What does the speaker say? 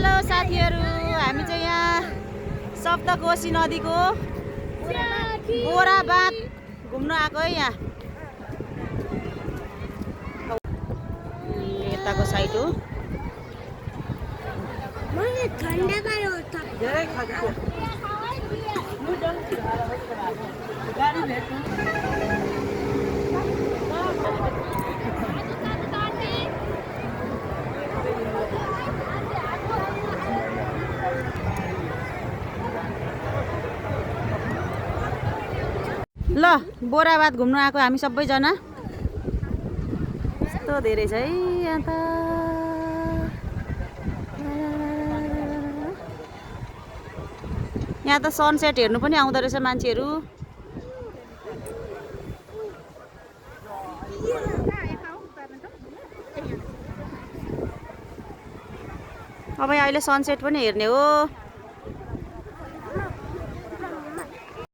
Hello साथीहरू, हामी चाहिँ यहाँ सप्तकोशी नदीको बोराबाँध घुम्न आएको है। यहाँ यताको साइड हो। ल बोराबाँध घुम्न आएको हामी सबैजना। यस्तो धेरै छ है यहाँ त। यहाँ त सनसेट हेर्नु पनि आउँदो रहेछ मान्छेहरू। अब अहिले सनसेट पनि हेर्ने हो।